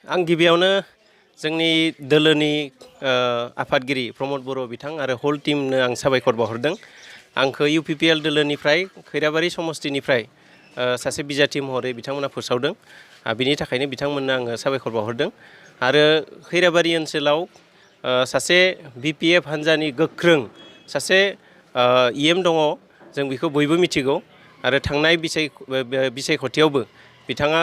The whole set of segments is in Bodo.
आं गिबियावनो जोंनि दोलोनि आफादगिरि प्रमद बर' बिथां आरो होल टीमनो आं साबायखर बावहरदों। आंखौ UPPL दोलोनिफ्राय खैराबारि समस्तिनिफ्राय सासे बिजाथि महरै बिथांमोना फोसावदों। बिनि थाखायनो बिथांमोननो आङो साबायखर बावहरदों। आरो खैराबारि ओनसोलाव सासे BPF हान्जानि गोख्रों सासे EM दङ, जों बेखौ बयबो मिथिगौ। आरो थांनाय बिसायख'थियावबो बिथाङा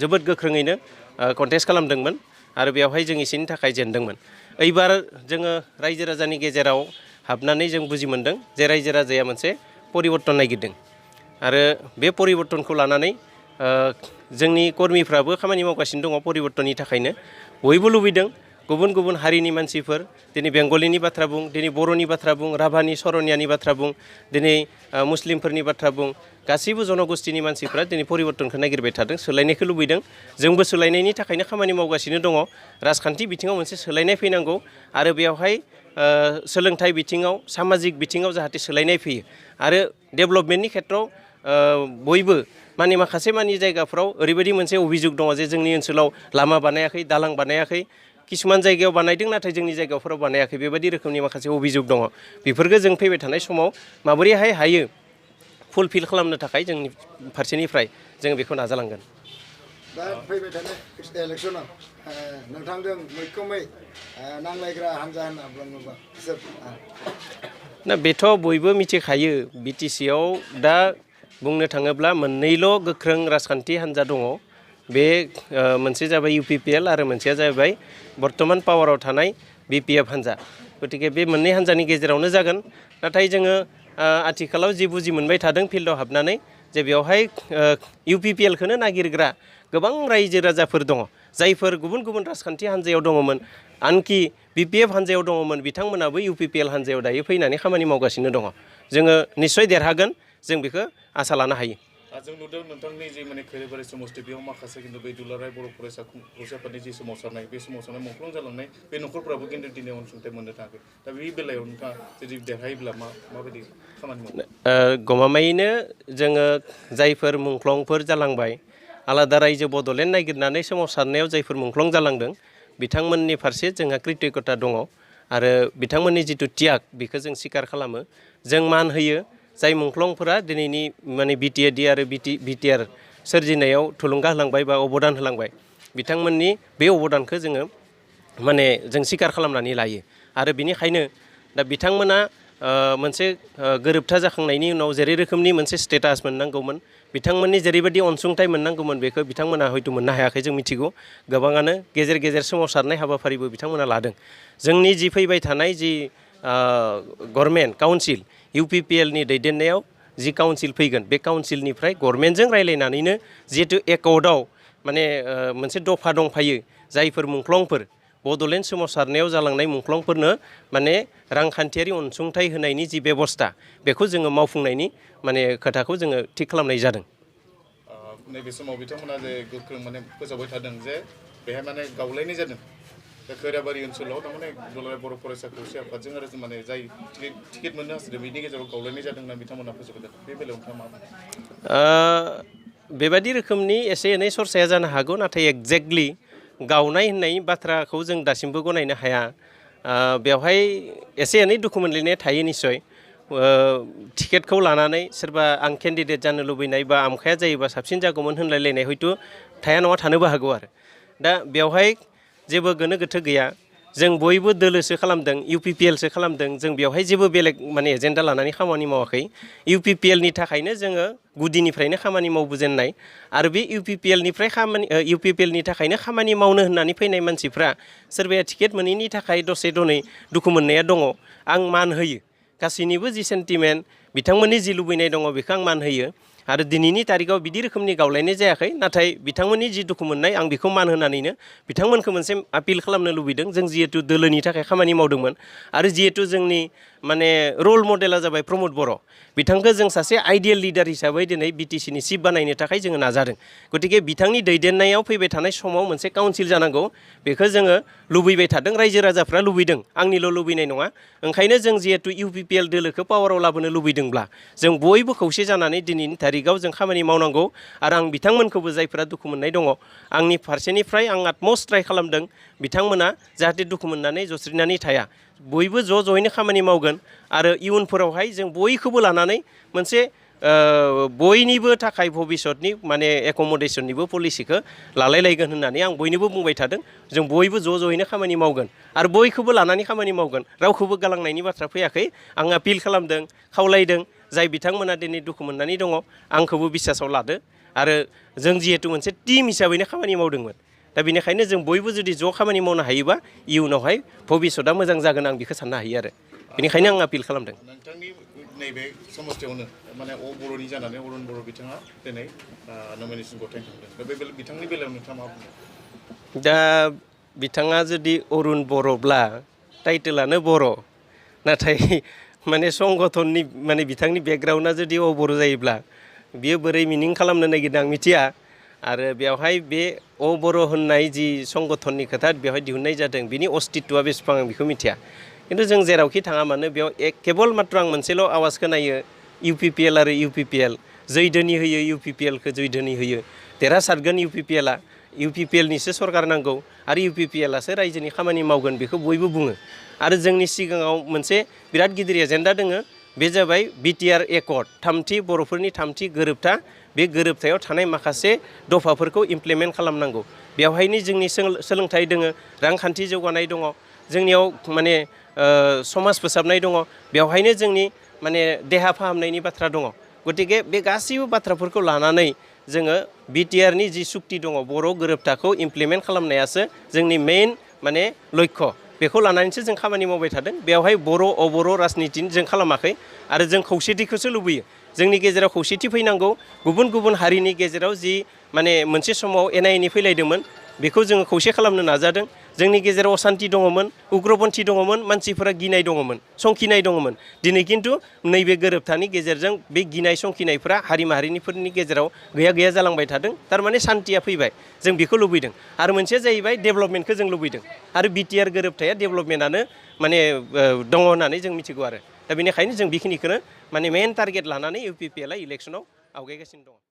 जोबोद गोख्रोङैनो कन्टेस्ट खालामदोंमोन आरो बेवहाय जों एसेनि थाखाय जेनदोंमोन। एबार जोङो रायजो राजानि गेजेराव हाबनानै जों बुजि मोनदों जे रायजो राजाया मोनसे परिबर्तन नागिरदों आरो बे परिबर्तनखौ लानानै जोंनि कर्मिफ्राबो खामानि मावगासिनो दङ। परिबर्तननि थाखायनो बयबो लुबैदों गुबुन गुबुन हारिनि मानसिफोर, दिनै बेंगलिनि बाथ्रा बुं, दिनै बर'नि बाथ्रा बुं, राभानि सरनियानि बाथ्रा बुं, दिनै मुस्लिमफोरनि बाथ्रा बुं, गासैबो जनगोष्ठीनि मानसिफ्रा दिनै परिबर्तनखौ नागिरबाय थादों, सोलायनायखौ लुबैदों। जोंबो सोलायनायनि थाखायनो खामानि मावगासिनो दङ। राजखान्थि बिथिङाव मोनसे सोलायनाय फैनांगौ आरो बेवहाय सोलोंथाइ बिथिङाव, सामाजिक बिथिङाव जाहाथे सोलायनाय फैयो आरो डेभेलपमेन्टनि खेथ्रआव बयबो माखासे जायगाफ्राव ओरैबायदि मोनसे अभियोग दङ जे जोंनि ओनसोलाव लामा बानायाखै, दालां बानायाखै, किसुमान जायगायाव बानायदों नाथाय जोंनि जायगाफोराव बानायाखै, बेबायदि रोखोमनि माखासे अभियोग दङ। बेफोरखौ जों फैबाय थानाय समाव माबोरैहाय हायो फुलफिल खालामनो थाखाय जोंनि फारसेनिफ्राय जों बेखौ नाजालांगोन। दा फैबाय थानाय इलेक्सनाव नोंथांजों मैखोमै नांलायग्रा हान्जा होनना बुङोबा सोर? ना बेथ' बयबो मिथिखायो। BTC-आव दा बुंनो थाङोब्ला मोननैल' गोख्रों राजखान्थि हान्जा दङ। बे मोनसे जाबाय UPPL आरो मोनसेया जाबाय बर्तमान पावाराव थानाय BPF हान्जा। गतिके बे मोननै हान्जानि गेजेरावनो जागोन। नाथाय जोङो आथिखालाव जि बुजि मोनबाय थादों फिल्डआव हाबनानै जे बेवहाय UPPL-खौनो नागिरग्रा गोबां रायजो राजाफोर दङ, जायफोर गुबुन गुबुन राजखान्थि हान्जायाव दङमोन, आनखि BPF हान्जायाव दङमोन, बिथांमोनाबो UPPL हान्जायाव दायो फैनानै खामानि मावगासिनो दङ। जोङो निस्सय देरहागोन, जों बेखौ आसा लानो हायो। जों नुदों नोंथांनि जि खैराबारि समस्ति बेयाव माखासे खिन्थु बै दुलाराय बर' फरायसाफोरनि जि सोमावसारनाय, बे सोमावसारनाय मुंख्लं जालांनाय बे न'खरफोराबो खिन्थु दिनै अनसुंथाइ मोननो थाङाखै। दा बे बेलायाव नोंथाङा जुदि देरहायोब्ला माबायदि खामानि मावो? गमामायैनो जोङो जायफोर मुंख्लंफोर जालांबाय, आलादा रायजो बड'लेण्ड नागिरनानै सोमावसारनायाव जायफोर मुंख्लं जालांदों, बिथांमोननि फारसे जोंहा कृतज्ञता दङ आरो बिथांमोननि जिथु त्याग बेखौ जों स्वीकार खालामो। जों मान होयो जाय मुंख्लंफोरा दिनैनि BTAD आरो BTR सोरजिनायाव थुलुंगा होलांबाय बा अबदान होलांबाय, बिथांमोननि बे अबदानखौ जोङो जों स्वीकार खालामनानै लायो। आरो बिनिखायनो दा बिथांमोना मोनसे गोरोबथा जाखांनायनि उनाव जेरै रोखोमनि मोनसे स्टेटास मोननांगौमोन, बिथांमोननि जेरैबायदि अनसुंथाइ मोननांगौमोन, बेखौ बिथांमोना हयथ' मोननो हायाखै, जों मिथिगौ। गोबाङानो गेजेर गेजेर सोमावसारनाय हाबाफारिबो बिथांमोना लादों। जोंनि जि फैबाय थानाय जि गभर्नमेन्ट काउन्सिल, UPPL-नि दैदेननायाव जि काउन्सिल फैगोन, बे काउन्सिलनिफ्राय गभर्नमेन्टजों रायज्लायनानैनो जिहेतु एकर्डआव मोनसे दफा दंफायो, जायफोर मुंख्लंफोर बड'लेण्ड सोमावसारनायाव जालांनाय मुंख्लंफोरनो रांखान्थियारि अनसुंथाइ होनायनि जि बेबस्था, बेखौ जोङो मावफुंनायनि खोथाखौ जोङो थिग खालामनाय जादों। नैबे समाव बिथांमोना जे गोख्रों फोसावबाय थादों जे बेहाय गावलायनाय जादों। दा खैराबारि ओनसोलाव दुलाराय बर' फरायसा खौसे आफादजों आरो जाय टिकेट मोननो हास्थायदों बेनि गेजेराव गावलायनाय जादों होनना बिथांमोना फोसावबाय थादों। बे बेलायाव नोंथाङा मा बुङो? बेबायदि रोखोमनि एसे एनै सरसाया जानो हागौ, नाथाय एक्जेक्टलि गावनाय होननाय बाथ्राखौ जों दासिमबो गनायनो हाया। बेवहाय एसे एनै दुखु मोनलायनाया थायो निस्सय। टिकेटखौ लानानै सोरबा आं केन्डिडेट जानो लुबैनाय बा आमखाया जायोबा साबसिन जागौमोन होनलायलायनाय हयथ' थाया नङा, थानोबो हागौ आरो। दा बेवहाय जेबो गोनो गोथो गैया। जों बयबो दोलोसो खालामदों, UPPL-सो खालामदों। जों बेवहाय जेबो बेलेग एजेन्डा लानानै खामानि मावाखै। UPPL-नि थाखायनो जोङो गुदिनिफ्रायनो खामानि मावबोजेननाय आरो बे UPPL-नि थाखायनो खामानि मावनो होननानै फैनाय मानसिफ्रा सोरबाया टिकेट मोनैनि थाखाय दसे दनै दुखु मोननाया दङ। आं मान होयो गासैनिबो जि सेन्टिमेन्ट, बिथांमोननि जि लुबैनाय दङ, बेखौ आं मान होयो। आरो दिनैनि तारिखाव बिदि रोखोमनि गावलायनाय जायाखै, नाथाय बिथांमोननि जि दुखु मोननाय, आं बेखौ मान होनानैनो बिथांमोनखौ मोनसे आपिल खालामनो लुबैदों। जों जिहेतु दोलोनि थाखाय खामानि मावदोंमोन आरो जिहेतु जोंनि रल मडेला जाबाय प्रमद बर', बिथांखौ जों सासे आइडियेल लिडार हिसाबै दिनै BTC-नि चिफ बानायनो थाखाय जोङो नाजादों। गतिके बिथांनि दैदेननायाव फैबाय थानाय समाव मोनसे काउन्सिल जानांगौ, बेखौ जोङो लुबैबाय थादों, रायजो राजाफ्रा लुबैदों, आंनिल' लुबैनाय नङा। ओंखायनो जों जिहेतु UPPL दोलोखौ पावाराव लाबोनो लुबैदोंब्ला जों बयबो खौसे जानानै दिनैनि तारिखआव जों खामानि मावनांगौ आरो आं बिथांमोनखौबो जायफोरा दुखु मोननाय दङ आंनि फारसेनिफ्राय आं आटमस्ट ट्राइ खालामदों बिथांमोना जाहाथे दुखु मोननानै जस्रिनानै थाया बयबो ज'यैनो खामानि मावगोन आरो इयुनफोरावहाय जों बयखौबो लानानै मोनसे बयनिबो थाखाय भबिष्यतनि माने एकमडेसननिबो पलिसिखौ लालायलायगोन होननानै आं बयनोबो बुंबाय थादों जों बयबो ज'यैनो खामानि मावगोन आरो बयखौबो लानानै खामानि मावगोन रावखौबो गालांनायनि बाथ्रा फैयाखै आं आपिल खालामदों खावलायदों जाय बिथांमोना दिनै दुखु मोननानै दङ आंखौबो बिसासाव लादो आरो जों जिहेतु मोनसे टीम हिसाबैनो खामानि मावदोंमोन दा बेनिखायनो जों बयबो जुदि ज' खामानि मावनो हायोबा इयुनावहाय भबिष्यतआ मोजां जागोन आं बेखौ साननो हायो आरो बेनिखायनो आं आपिल खालामदों नोंथांनि नैबे समस्थियावनो माने बर'नि जानानै अरुण बर' बिथाङा दिनै नमिनेसन गथायखांदों दा बे बिथांनि बेलायाव नोंथाङा मा बुङो दा बिथाङा जुदि अरुण बर'ब्ला टाइटेलानो बर' नाथाय माने संगठननि माने बिथांनि बेकग्राउन्डआ जुदि बर' जायोब्ला बियो बोरै मिनिं खालामनो नागिरदों आं मिथिया आरो बेवहाय बे बर' होननाय जि संगठननि खोथा बेवहाय दिहुननाय जादों बिनि अस्तित्वआ बेसेबां आं बेखौ मिथिया खिन्थु जों जेरावखि थाङा मानो बेयाव केबल मात्र आं मोनसेल' आवाज खोनायो UPPL आरो UPPL जै धोनि होयो UPPLखौ जै धोनि होयो देरहासारगोन UPPLनिसो सरकार नांगौ आरो UPPLआसो रायजोनि खामानि मावगोन बेखौ बयबो बुङो आरो जोंनि सिगाङाव मोनसे बिराद गिदिर एजेन्डा दोङो बे जाबाय BTR एकर्ड थामथि बर'फोरनि थामथि गोरोबथा बे गोरोबथायाव थानाय माखासे दफाफोरखौ इमप्लिमेन्ट खालामनांगौ बेवहायनो जोंनि सोलोंथाइ दोङो रांखान्थि जौगानाय दङ जोंनियाव माने समाज फोसाबनाय दङ बेवहायनो जोंनि माने देहा फाहामनायनि बाथ्रा दङ गतिके बे गासैबो बाथ्राफोरखौ लानानै जोङो BTRनि जि सुक्ति दङ बर' गोरोबथाखौ इमप्लिमेन्ट खालामनायासो जोंनि मेइन माने लक्ष्य बेखौ लानानैसो जों खामानि मावबाय थादों बेवहाय बर' अबर' राजनिति जों खालामाखै आरो जों खौसेथिखौसो लुबैयो जोंनि गेजेराव खौसेथि फैनांगौ गुबुन गुबुन हारिनि गेजेराव जि माने मोनसे समाव एना एनि फैलायदोंमोन बेखौ जोङो खौसे खालामनो नाजादों जोंनि गेजेराव असान्ति दङमोन उग्रपन्थी दङमोन मानसिफोरा गिनाय दङमोन संखिनाय दङमोन दिनै खिन्थु नैबे गोरोबथानि गेजेरजों बे गिनाय संखिनायफोरा हारि माहारिनिफोरनि गेजेराव गैया जालांबाय थादों थारमाने सान्तिया फैबाय जों बेखौ लुबैदों आरो मोनसेया जाहैबाय डेभेलपमेन्टखौ जों लुबैदों आरो BTR गोरोबथाया डेभेलपमेन्टआनो माने दङ होननानै जों मिथिगौ आरो दा बेनिखायनो जों बेखिनिखौनो माने मेइन टारगेट लानानै UPPLआ इलेक्सनाव आवगायगासिनो दङ